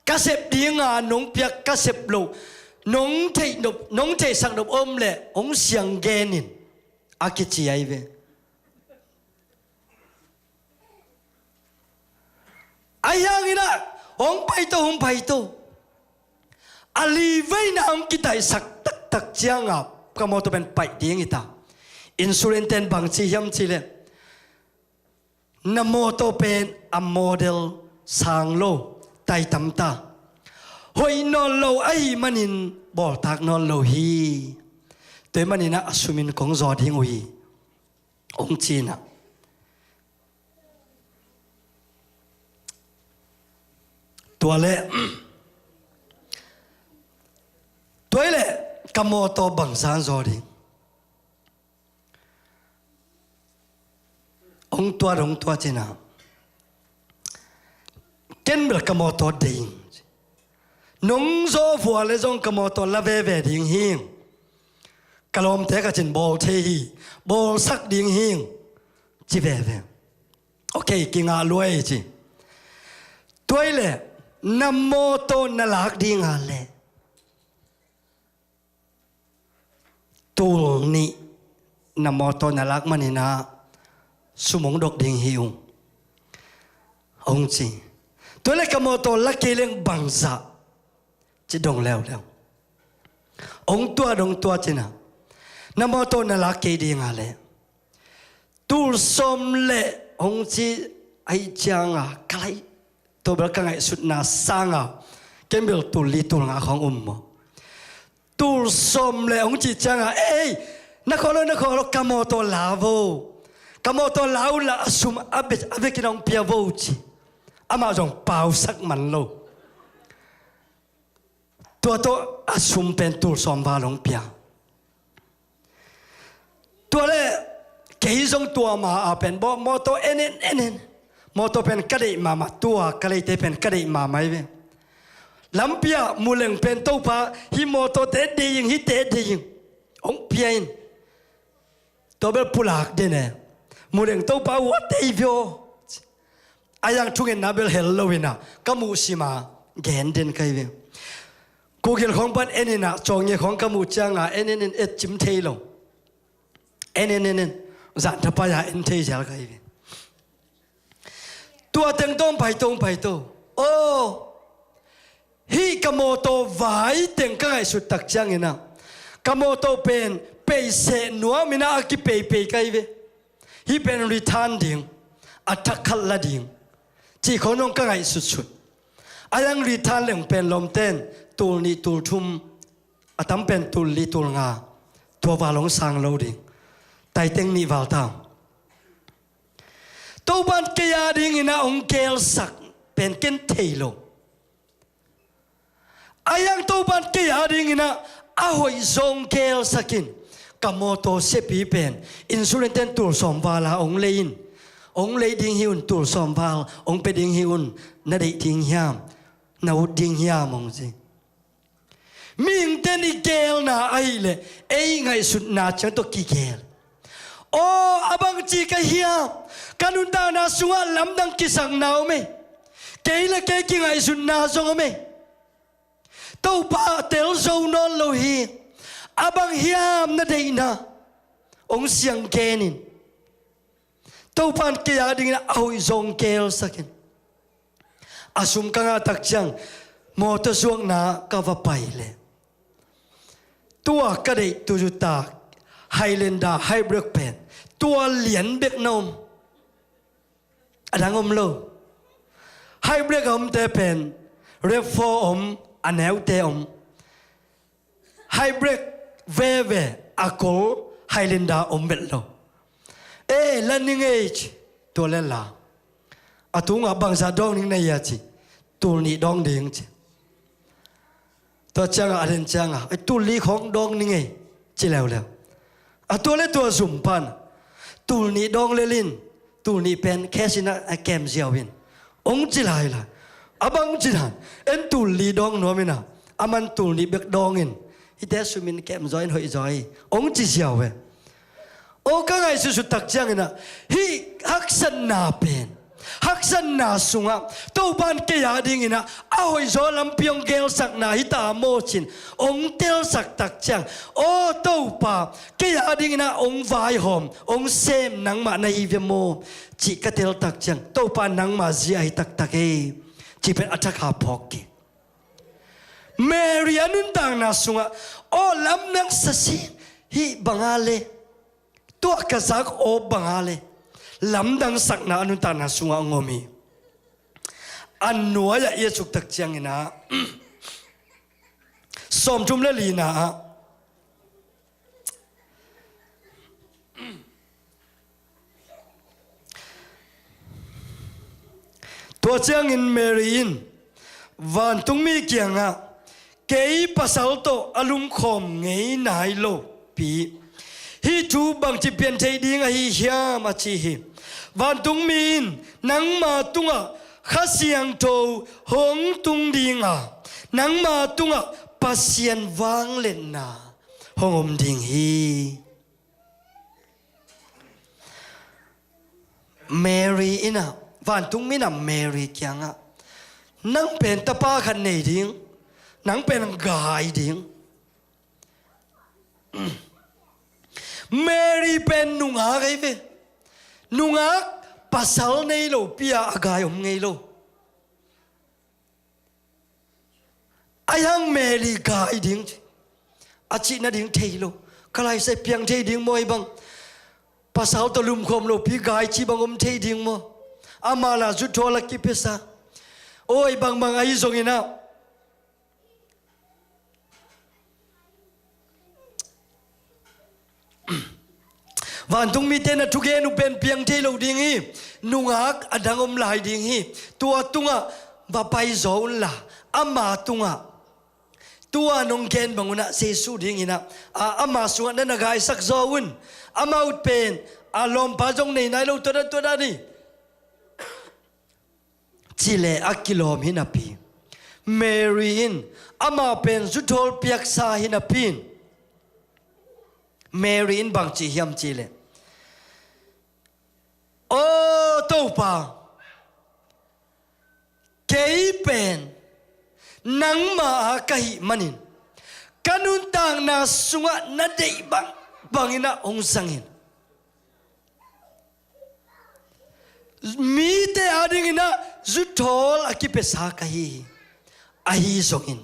Ka sep dinga nong piak ka sep loh nong theih nop, nong theihsak nop om leh hong siang gen in, a kici ahi ve. Ahi hangin ah hong paito, hong paito. A li veina hong kitaihsak taktak cianga ka mawtaw pen paih ding hi ta. Insurance ten bang ci hiam cih leh, na mawtaw pen a model sang lo, taitam ta, hoih nawn lo ahih manin bawltak nawn lo hi. Tua ahih manin ah a sumin kong zaw ding uh hi, hong ci in ah. Tua leh, tua hi leh ka mawtaw bangzah zaw ding? Hong tuat, hong tuat ci in ah, ken bel ka mawtaw deih ing. Nong zaw vua leh zong ka mawtaw la veve ding hi ing. Ka lawmte ka cin bawl thei hi, bawlsak ding hi ing, ci veve. Ok, kingah lua ei ci. Tua hi leh na mawtaw na lak dinga leh tul nih na mawtaw na lak manin ah sum hong dok ding hi ung, hong ci. Tua leh ka mawtaw la kei leng bangzah, ci dong leuleu. Hong tuat, hong tuat ci in ah, na mawtaw na lak kei dinga leh tul sawm leh, hong ci. Ahih cianga ka lai, tua bel ka ngaihsutna sanga ken bel tul li tul nga khawng um maw? Tul sawm leh hong cih cianga, ei, ei, na khawh lo, na khawh lo, ka mawtaw la vo. Ka mawtaw la un la, a sum a bek, a bekin hong pia vo, ci. Amah zong pausak man lo. Tua tawh a sum pen tul sawm val hong pia. Tua leh kei zong tua ma a pen baw, mawtaw en en, en en. Mawtaw pen ka deih mahmah, tua ka leite pen ka deih mahmah hi ve. Lampi ah muleng pen, Topa, hih mawtawte deih ing, hihte deih ing, hong pia in. Tua bel pulak den e. Muleng, Topa, hua deih ve aw. A yang thungetna bel hel lo in ah ka muh sima gen den ka hi ve. Kugil khawng pan en in ah, Chawnge khawng ka muh cianga en en in, et cim thei lo. En en en en, zan thapai-a en thei zel ka hi ve. Tua teng tawh hong paito, hong paito. Aw, hih ka mawtaw vai teng ka ngaihsut tak ciangin ah, ka mawtaw pen peiseh nuam in ah a kipeipei ka hi ve. Hih pen return ding, a thak khat la ding, cih khawng zong ka ngaihsutsut. A yang return leng pen lawmten tul nih tul thum, a tam pen tul li tul nga, tua val hong sang lo ding. Taiteng nih val ta. Topan kei a dingin ah hong gelsak pen ken thei lo. A yang Topan kei a dingin ah a hoih zong gelsak in. Ka mawtaw siapi pen insurance ten tul sawm vala hong lei in. Hong lei ding hi un, tul sawm val hong pia ding hi un, na deih ding hiam, na ut ding hiam, hong ci. Mihingte in i gelna ahih leh ei ngaihsutna ciang tawh kigel. Aw, a bangci ka hiam? Ka nuntakna sungah lamdang kisakna om e. Kei le kei kingaihsutna zong om e. Topa tel zo nawn lo hi. A bang hiam na deihna? Hong siang gen in. Topan kei a dingin a hoih zong gelsak in. A sum ka ngah tak ciang mawtaw zuakna ka va pai leh, tua ka deih Toyota Highlander hybrid pen tua lian bek na om. A dang om lo. Hybrid a omte pen RAV four om, a neute om. Hybrid veve a kol Highlander om vet lo. E, la ning ei ci. Tua le la, a tungah bangzah dawng ning na hia ci. Tul nih dawng ding ci. Tua ciangah a den ciangah, "Ai, tul li khawng dawng ning ei," ci leuleu. A tua le tua zum pan, "Tul nih dawng lel in, tul nih pen cash in a, a kem ziau in," hong ci lailai. A bang ci dan, "En tul li dawng nuam in ah, aman tul nih bek dawng in, hihte sum in kem zaw in hoih zaw hi," hong ci ziau ve. Aw, ka ngaihsutsut tak ciangin ah, hih haksatna pen, haksatna sungah Topa'n kei a dingin ah a hoihzaw lampi hong gelsakna hi ta maw cin hong telsak tak ciang, "Aw Topa, kei a dingin ah hong vaihawm, hong sem nangmah na hi ve maw?" cih ka tel tak ciang, "Topa, nangmah zia hi taktak ei," cih pen a thakha phawk kik. Mary a nuntakna sungah, aw, lamdang sa sin, hih banga le, tua ka zak aw banga le, lamdang sakna a nuntakna sungah hong om hi. A nuai-ah i a suk tak ciangin ah, sawmthum le lina ah, tua ciangin Mary in vantungmi kiangah, "Kei pasal tawh a lumkhawm ngei nai lo pi, hih thu bangci pian thei ding ahi hiam?" a ci hi. Vantungmi in, "Nangma tungah Kha Siangtho hong tung ding a, nangma tungah Pasian vangliatna hong om ding hi." Mary in ah, vantungmi in ah Mary kiangah, "Nang pen tapa khat nei ding, nang pen gai ding." Mary pen nungak ahi ve. Nungak, pasal nei lo pi-a a gai om ngei lo. Ahi hang Mary gai ding ci, a cih nading thei lo. Ka lai sai piang thei ding maw, ahi bang? Pasal tawh lumkhawm lo pi gai cih bang om thei ding maw? Ama la zuthawl a kipiasa. Aw, ahi bangbang ahi zongin ah, vantungmite na thugen uh pen piang thei lo ding hi. Nungak a dang om lai ding hi. Tua tungah va paizaw unla, ama tungah, tua nong gen bang un ah Jesu dingin ah, a, ama sungah na na gaisak zaw un. Amah ut pen a lawmpa zong nei nai lo, tua dan, tua dan hi. Ci leh a kilawm hi napi, Mary in amah pen zuthawl piaksa hi napi in, Mary in bang ci hiam cih leh, "Aw Topa, kei pen nangma a ka hih manin ka nuntakna sungah na deih bangbangin ah hong zang in. Mite adingin ah zuthawl a kipiasa ka hi hi. Ahi zongin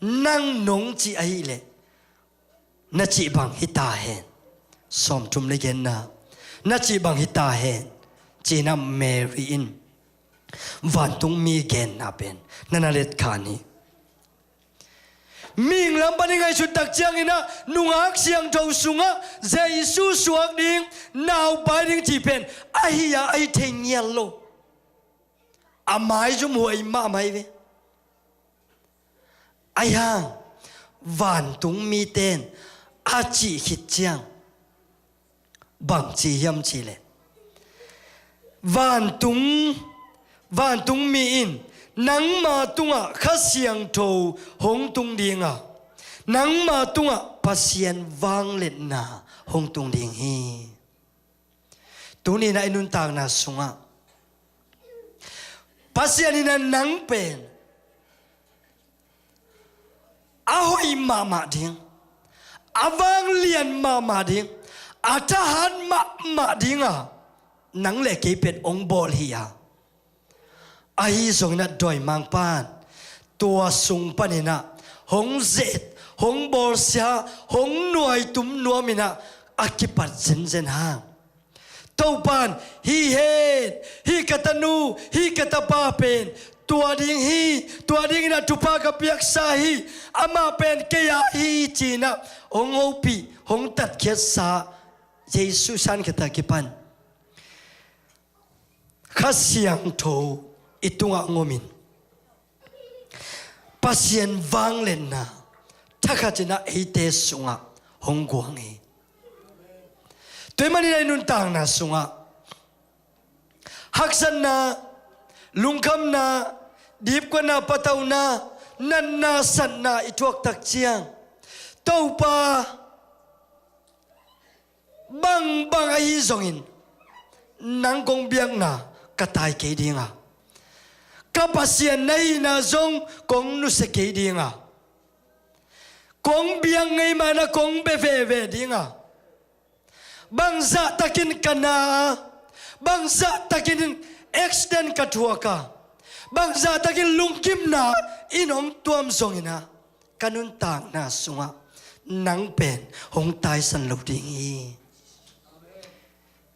nang nong cih ahih leh na cih bang hi ta hen." Sawmthum le genna, "Na cih bang hi ta hen," ci-in ah Mary in vantungmi genna pen na na letkhan hi. Mihing lam pan i ngaihsut tak ciangin ah, nungak siangtho sungah Jesu suak ding, naupai ding cih pen ahi a, ahi thei ngial lo. A maizum huai mahmah hi ve. Ahi hang vantungmite in a cih khit ciang bang ci hiam cih leh, vantung, vantungmi in nangma tungah Kha Siangtho hong tung ding a, nangma tungah Pasian vangliatna hong tung ding hi. Tuni-in ah i nuntakna sungah Pasian in ah nang pen a hoih mahmah ding, a vanglian mahmah ding, a thahat mahmah ding a, nang le kei pen hong bawl hi a. Ahi zongin ah dawimangpa'n tua sung panin ah hong zet, hong bawlsia, hong nuaitum nuamin ah a kipat zenzen hang, Topa'n, "Hih hen, hih ka tanu, hih ka tapa pen tua ding hi, tua dingin ah thupha ka piaksa hi, amah pen kei a hi," ci-in ah hong hopih, hong tatkhiatsa Jesu sankhia a kipan Kha Siangtho i tungah hong om in, Pasian vangliatna thakhatin ah eite sungah hong guang hi. Tua ahih manin ah i nuntakna sungah haksatna, lungkhamna, dipkuatna, patauna, natna, satna i thuak tak ciang, Topa, bangbang ahi zongin nang kong biakna ka tai kei ding a, ka Pasian na hihna zong kong nusia kei ding a, kong biak ngei mah na kong bia veve ding a, bangzah takin ka na a, bangzah takin accident ka thuak a, bangzah takin lungkimna in hong tuam zongin ah, ka nuntakna sungah nang pen hong taisan lo ding hi,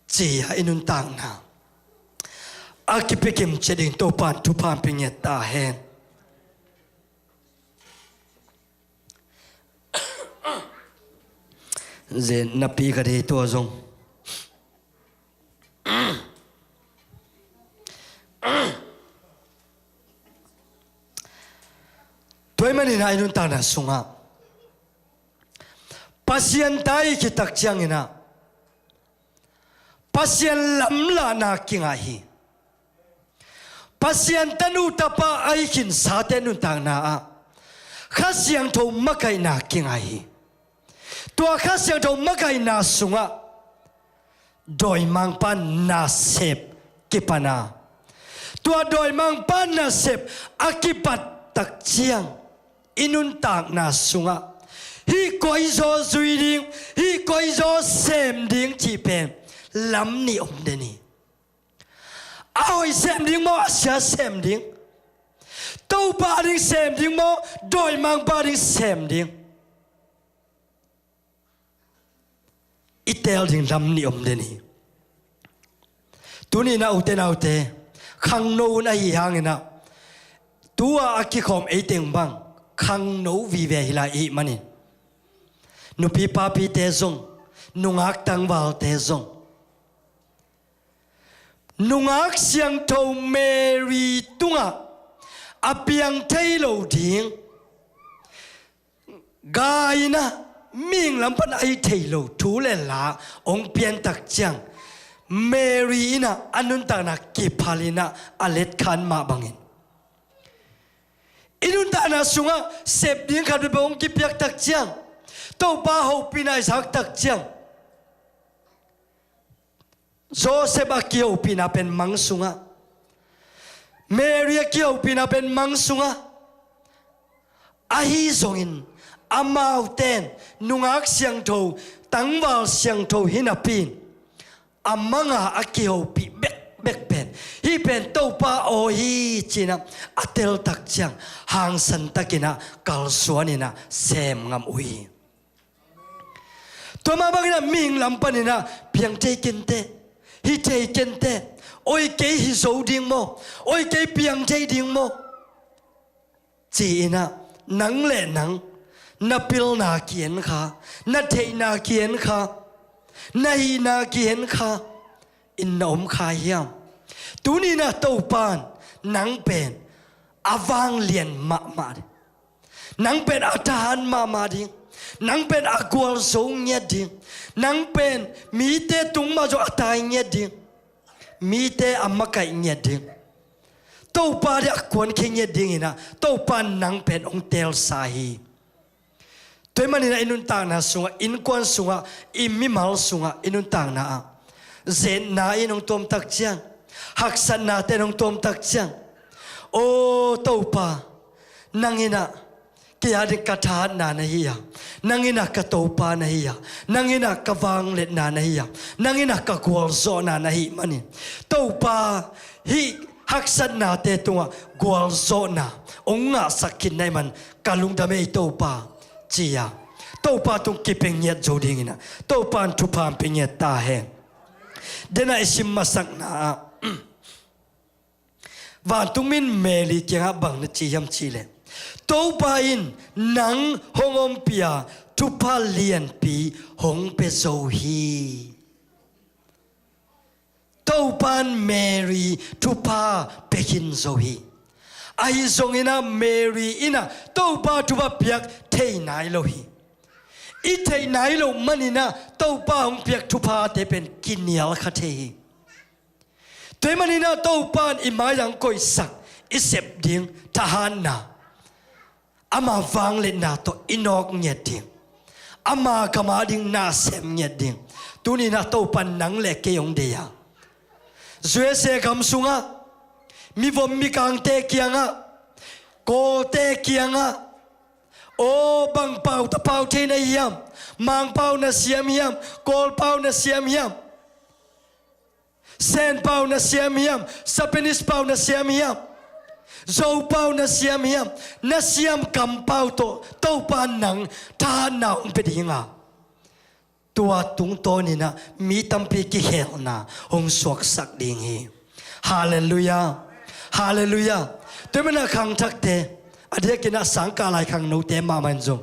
ci-a i nuntakna a kipia kim ciat ding Topa'n thupha hong pia ngiat ta hen. Zen napi ka dei tua zong. Tua ahih manin ah i nuntakna sungah Pasian ta i khit tak ciangin ah Pasian lamlahna kingah hi. Pasian tanu tapa ahi khinsate nuntakna ah Kha Siangtho makaihna kingah hi. Tua Kha Siangtho makaihna sungah dawimangpa nasep kipan a, tua dawimangpa nasep a kipat tak ciang i nuntakna sungah hih koizaw zui ding, hih koizaw sem ding cih pen lam nih om den hi. A hoih sem ding maw, a sia sem ding? Topa ding sem ding maw, dawimangpa ding sem ding? I teel ding lam nih om den hi. Tuni-in ah ute naute, khangno hun ahi hangin ah, tu-a a kikhawm ei teng bang khangno vive hi lai i hih manin, nupi papite zong, nungak tangvalte zong, nungak siangtho Mary tungah a piang thei lo ding, gai-in ah mihing lam pan a hi thei lo thu le la hong pian tak ciang, Mary in ah a nuntakna kiphal in ah a letkhan mah bangin, i nuntakna sungah sep ding khat peuhpeuh hong kipiak tak ciang, Topa hopihna i zak tak ciang, Joseph a kihopihna pen mang sungah, Mary a kihopihna pen mang sungah, ahi zongin amaute in nungak siangtho, tangval siangtho hi napi-in, a manga a kihopih bekbek pen, hih pen Topa aw hi ci-in ah a tel tak ciang, hangsan takin ah kalsuan in ah sem ngam uh hi. Tua mah bangin ah mihing lam panin ah piang thei kei inteh, hi thei kei inteh, oi kei hi zo ding maw, oi kei piang thei ding maw, ci-in ah nang le nang na pilna ki-en kha, na theihna ki-en kha, na hihna ki-en kha in na om kha hiam? Tuni-in ah Topa in nang pen a vanglian mahmah ding, nang pen a thahat mahmah ding, nang pen a gualzo ngiat ding, nang pen mite tung mah zong a tai ngiat ding, mite a makaih ngiat ding, Topa ding a kuankhia ngiat dingin ah Topa in nang pen hong teelsa hi. Tua ahih manin ah i nuntakna sungah, innkuan sungah, i mimal sungah, i nuntakna ah zetna in hong tuam tak ciang, haksatnate in hong tuam tak ciang, aw Topa, nang in ah kei a ding ka thahatna na hi a, nang in ah ka Topa na hi a, nang in ah ka vangliatna na hi a, nang in ah ka gualzawhna na hih manin, Topa, hih haksatnate tungah gualzawhna hong ngahsak khin na hih man ka lungdam ei Topa, ci-a Topa tung kipia ngiat zo dingin ah Topa in thupha hong pia ngiat ta hen. Dena i sim masakna ah, vantung mi in Mary kiangah bang na ci hiam cih leh, Topa in nang hong ompih a, thupha lianpi hong pia zo hi. Topan Mary thupha pia khin zo hi. Ahi zongin ah Mary in ah Topa thupha piak thei nai lo hi. I theih nai loh manin ah Topa hong piak thuphate pen kinial kha thei hi. Tua ahih manin ah Topa in i mai-ah hong koihsak, i sep ding thahatna, ama vangliatna tawh i nawk ngiat ding, ama gam ading na sem ngiat ding, tuni-in ah Topa in nang le kei hong deih a. U S A gam sungah mivom mikangte kiangah, Kawlte kiangah, "Aw, bang pau tawh pau thei na hiam? Mangpau na siam hiam? Kawlpau na siam hiam? Senpau na siam hiam? Japanese pau na siam hiam? Zopau na siam hiam?" Na siam kampau tawh Topa in nang thahatna hong pia ding a, tua tungtawnin ah mi tampi kikhelna hong suaksak ding hi. Halleluiah. Halleluiah. Tua ahih manin ah khangthakte, a diakin ah sangkah lai khangnote mahmah in zong,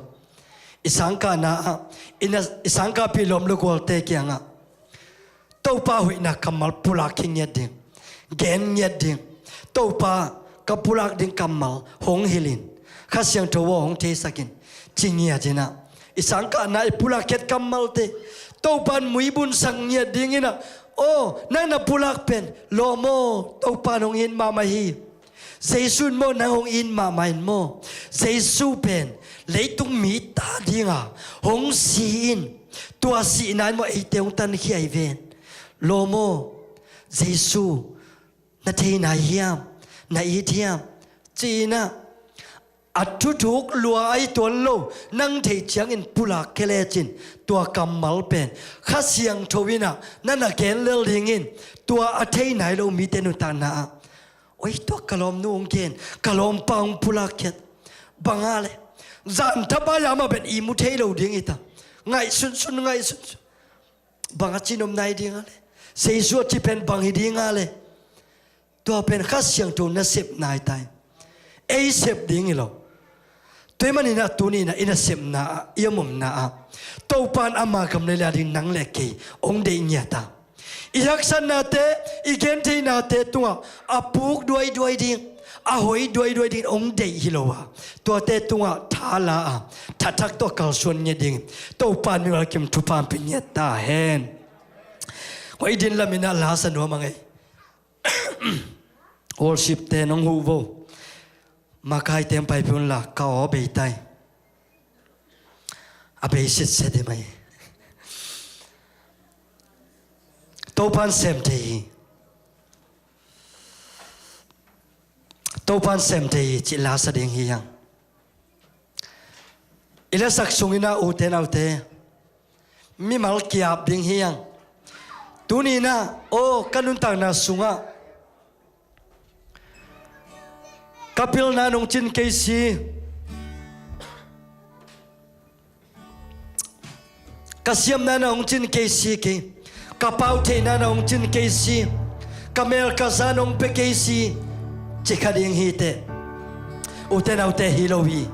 i sangkahna ah, i na, i sangkahpih lawm le gualte kiangah Topa hoihna kammal pulak khin ngiat ding, gen ngiat ding. "Topa, ka pulak ding kammal hong hilh in, Kha Siangtho aw hong theisak in," ci ngiat in ah, i sangkahna i pulak khiat kammalte Topa in muibun sak ngiat dingin ah, "Aw, nang na pulak pen lawm aw, Topa in hong it mahmah hi. Jesu in maw, nang hong it mahmah in maw. Jesu pen leitung mite adinga hong si in, tua sihna in maw eite hong tankhia hi ven. Lawm aw, Jesu na thei nai hiam? Na it hiam?" ci-in ah, a thuthuk lua ahi tuan lo, nang theih ciangin pulak khia lecin, tua kammal pen Kha Siangtho in ah na na gen lel dingin, tua a thei nai lo mite nuntakna ah, "Oi, tua ka lawmnu hong gen, ka lawmpa hong pulak khiat. Bang a leh, zan thapai-a amah pen i mu thei lo ding hi ta. Ngaihsunsun, ngaihsunsun. Bang a ci nop nai ding a leh? Jesu a ci pen bang hi ding a leh?" Tua pen Kha Siangtho nasepna hi ta hi. Ei sep ding hi lo. Tua ahih manin ah tuni-in ah i nasepna ah, i omomna ah, Topa in ama gam le lei ading nang le kei hong deih ngiat a, i haksatnate, i gentheihnate tungah a puk duaiduai ding, a hoi duaiduai dingin hong deih hi lo a, tuate tungah tha la a, tha thak tawh kalsuan ngiat dingin Topa in mimal kim thupha hong pia ngiat ta hen. Koi din lamin ah la sa nuam a ngei. Worship-te nong huh vo. Makaite hong pai pih un la, ka aw bei tai. A bei sitset hi mai. Topa in sem thei hi. Topa in sem thei hi cih la sa ding hi hang. I lasak sungin ah ute naute, mimal ki-ap ding hi hang. Tuni-in ah, aw, ka nuntakna sungah ka pilna in hong cin kei si, ka siamna in hong cin kei si kei, ka pau theihna in hong cin kei si, ka mel ka za in hong pia kei si, ci kha ding hi teh. Ute naute, hi lo hi.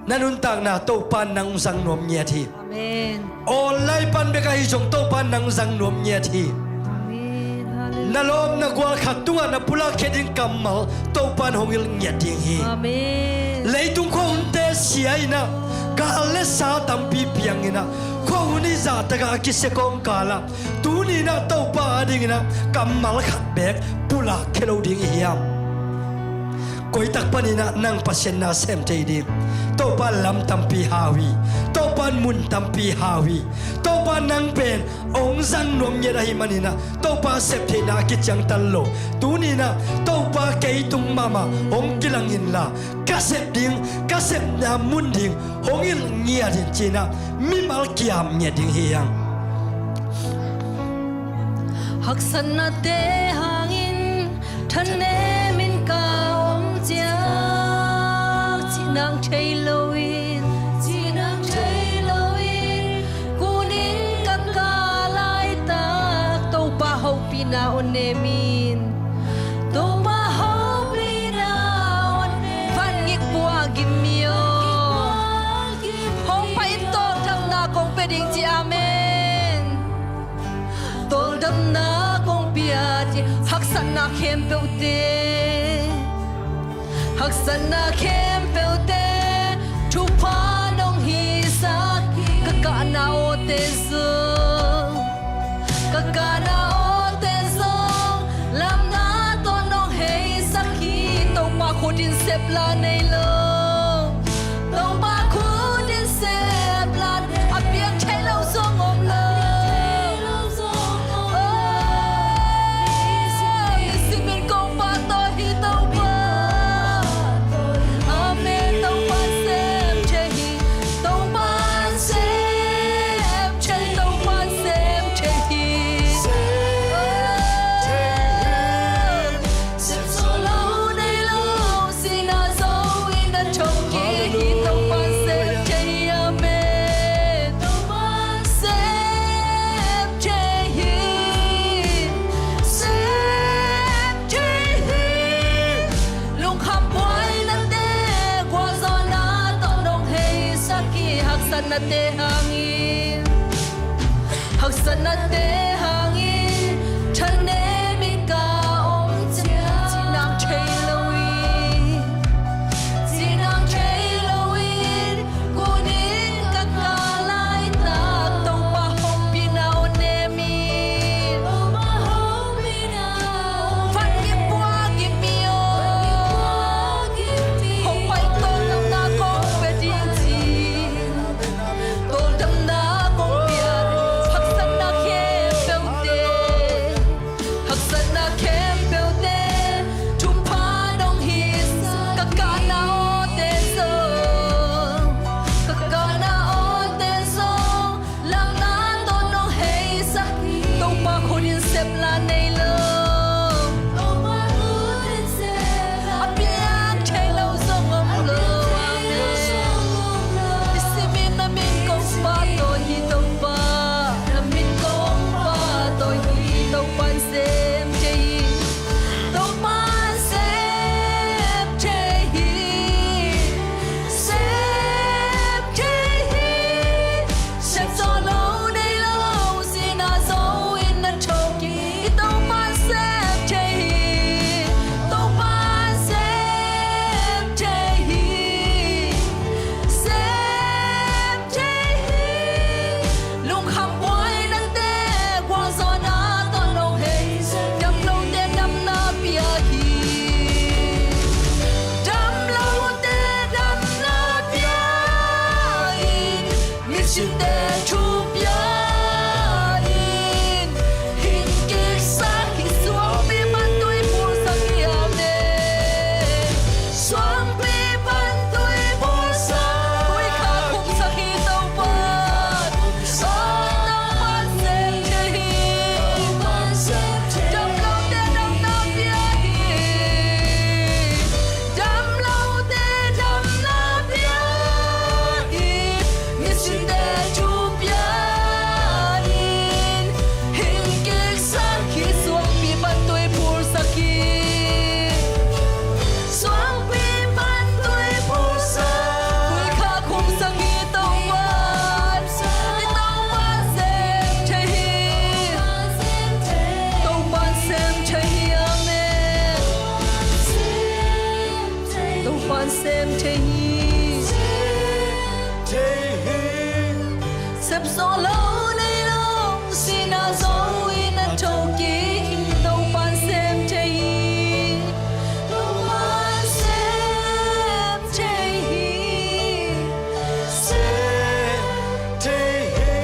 Na nuntakna Topa in nang zang nuam ngiat hi. Amen. Online pan bek ahi zong Topa in nang zang nuam ngiat hi. Amen. Hallelujah. Na lawm na gual khat tungah na pulak khia ding kammal Topa in hong hilh ngiat ding hi. Amen. Leitung khuahunte sia in ah, gal le sa tampi piang in ah, khuahun i zahtak a a kisia kawmkal ah, tuni-in ah Topa adingin ah kammal khat beek pulak khia lo ding i hiam? Koi tak panin ah nang Pasian na sem thei ding? Topa in lam tampi hau hi. Topa in mun tampi hau hi. Topa in nang pen hong zang nuam ngiat ahih manin ah Topa sep theihna a kiciangtan lo. Tuni-in ah Topa kei tung mahmah hong kilang inla, ka sep ding, ka sepna mun ding hong hilh ngiat in, ci-in ah mimal ki-ap ngiat ding hi hang. Haksatnate hangin thanemin ka om ciang, cih nang thei loin, cih nang thei loin, kunin ka kah laitak Topa hopihna hong nemin. Topa hopihna hong nemin. Van ngikpua gim mi aw. Hong pai in tawldamna kong pia ding ci. Amen. Tawldamna kong pia Haksatna khempeuhte, haksatna khempeuhte thupha nong hisak hi. Ka kahna awte zong, ka kahna awte zong lamna tawh nong heisak hi. Topa khut in sep la nei lo. Topa khut in sep la, a piang thei lo zong om lo. Amen. Topa sem thei hi. Topa sem thei hi. Sem zawh lo nei lo, sihna zo in a thokik hi. Topa sem thei hi. Amen. Topa sem thei hi. Sem thei hi. Lungkham buainate gualzawhna tawh nong heisak hi. Haksatnate hangin, haksatnate hangin thanem in ka om ciang, cinam thei lo in, cinam thei lo in, kunin ka kah laitak Topa hopihna hong nem in. Topa hopihna hong phat, kipuak in, mi aw. Hong pai, tawldamna kong pia ding ci. Tawldamna kong pia. Haksatna khempeuhte, haksatna khempeuhte thupha nong hisak. Ka kahna awte zong, ka kahna awte zong lamna tawh nong heisak hi. Topa khut in sep la nei lo. Topa khut in sep la, a piang thei lo zong om lo. Amen. I simin na min kong pahtawi hi Topa. Na min kong pahtawi hi. Topa sem thei hi. Topa sem thei hi. Sem thei hi. Sem zawh lo nei lo, sihna zo in a thokik hi. Topa sem thei hi. Topa sem thei hi. Sem thei hi. Lungkham buainate gualzawhna tawh nong heisak. Damlote damna pia hi. Damlote damna pia hi. Misite thupia in, hing kiksak hi. Suangpi pan tui pulsak hi. Amen. Suangpi pan tui pulsak. Tui kha khumsak hi Topa. Topa sem thei hi. Damlote damna pia hi. Damlote damna pia hi. Misite thupia in, hing kiksak hi. Suangpi pan tui pulsak hi. Suangpi pan tui pulsak. Tui kha khumsak hi Topa. I Topa sem thei hi. Topa sem thei hi. Amen. Topa sem thei hi. Sem zawh lo nei lo, sihna zo in a thokik hi. Topa sem thei hi. Topa sem thei hi. Sem thei hi.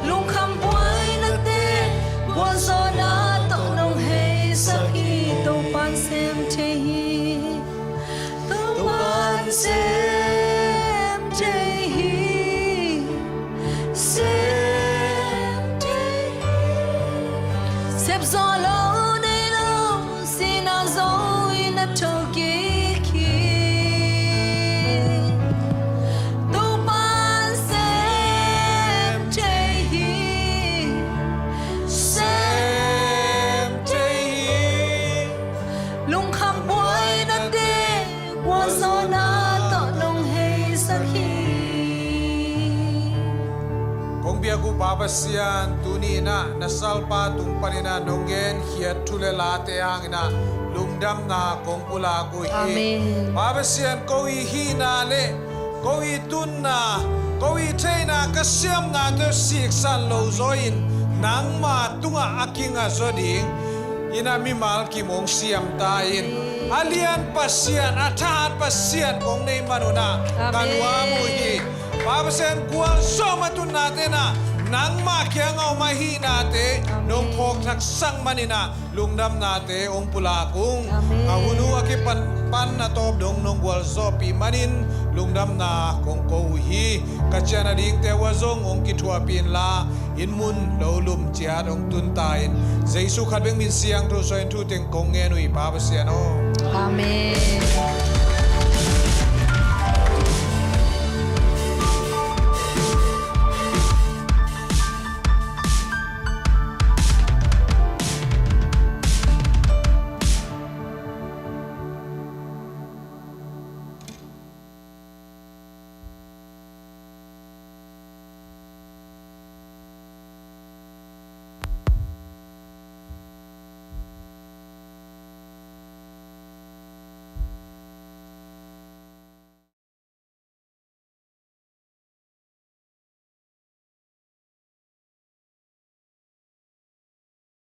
Lungkham buainate gualzawhna tawh nong heisak hi. Topa sem thei hi. Topa sem thei hi. Sem thei hi. Sem zawh lo nei lo, sihna zo in a thokik hi. Topa sem thei hi. Sem thei hi. Lungkham buainate gualzawhna tawh nong heisak hi. Kong biak Pa Pasian, tuni-in ah na salpa tung panin ah nong genkhiat thu le late hangin ah lungdamna kong pulak uh hi. Amen. Pa Pasian, ko i hihna le ko i tunna, ko i theihna, ka siamnate siksan lo zaw-in nangma tungah a kinga zaw ding in ah mimal kim hong siam ta in. A lian Pasian, a thahat Pasian kong nei man un ah ka nuam uh hi. Pa Pasian, gualzawhna tunnate in ah nangma kiang a om ahihnate nong phawk thaksak manin ah lungdamnate hong pulak ung. Amen. Ka hun uh a kipan pan a tawp dong nong gualzawhpih manin lungdamna kong ko uh hi. Ka cian a dingte uh ah zong hong kithuahpih inla, inn mun lo lum ciat hong tun ta in. Jesu khat bek min siangtho suahin thu teng kong ngen uh hi, Pa Pasian aw. Amen.